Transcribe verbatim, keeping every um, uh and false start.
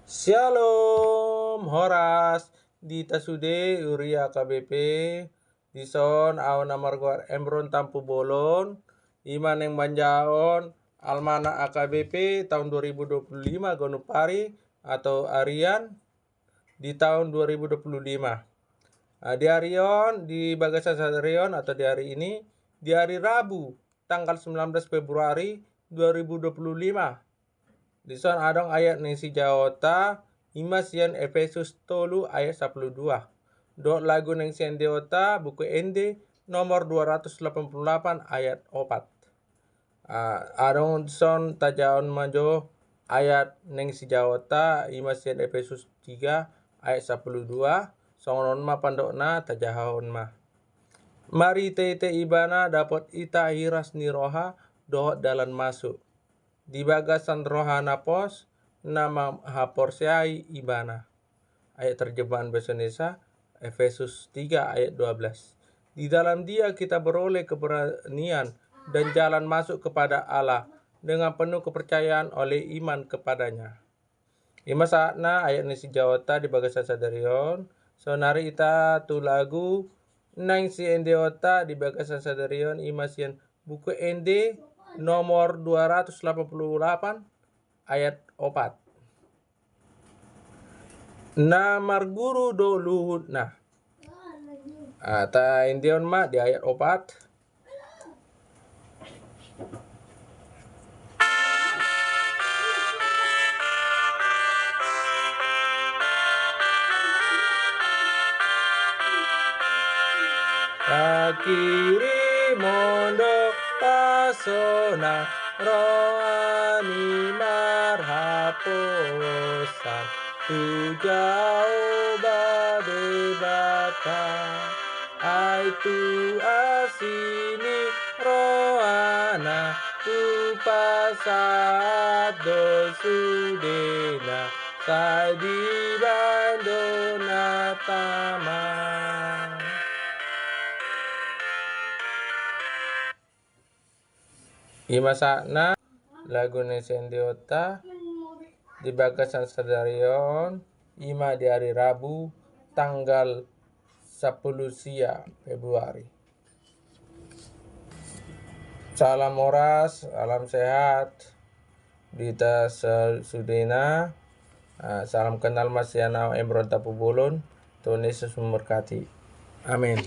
Syalom, horas. Di hita sude huria H K B P, dison au na margoar Emron Tampubolon, i ma naeng manjaha on almanak H K B P taon dua ribu dua puluh lima ganup ari atau harian di taon dua ribu dua puluh lima. Ah, di ari on, di bagasan sadari on atau di hari ini, di hari Rabu, tanggal sembilan belas Februari dua ribu dua puluh lima. Dison adong ayat naeng sijahaonta, i ma sian Efesus tolu ayat sampulu dua. Dohot lagu naeng siendeonta, Buku Ende nomor dua ratus delapan puluh delapan ayat opat. Ah, adong dison tajahahon ma jo ayat naeng sijahaonta, i ma sian Efesus tiga ayat sampulu dua, songon on ma pandokna tajahahon ma. Marhitehite Ibana dapot hita hiras ni roha dohot dalan masuk di bagasan roha na pos na manghaporseai Ibana. Ayat terjemahan bahasa Indonesia, Efesus tiga ayat dua belas. Di dalam Dia kita beroleh keberanian dan jalan masuk kepada Allah dengan penuh kepercayaan oleh iman kepada-Nya. I ma sahatna ayat ni sijahaonta di bagasan sadari on. Saonari hita tu lagu naeng siendeonta di bagasan sadari on, i ma sian Buku Ende nomor dua ratus delapan puluh delapan ayat opat. Na marguru do luhutna. Ah, taendehon ma di ayat opat. Takirimon do pasona roha ni marhaposan tu Jahowa Debata. Ai tu asi ni rohana, tu pasahat do sudena, sai dibahen do na tama. I ma sahatna lagu ni siendeonta di bagasan sadari on, i ma di ari Rabu tanggal sampulu sia Februari. Salam horas, salam sehat di hita sudena. Ah, salam kenal ma sian au Emron Tampubolon. Tuhan Yesus memberkati. Amin.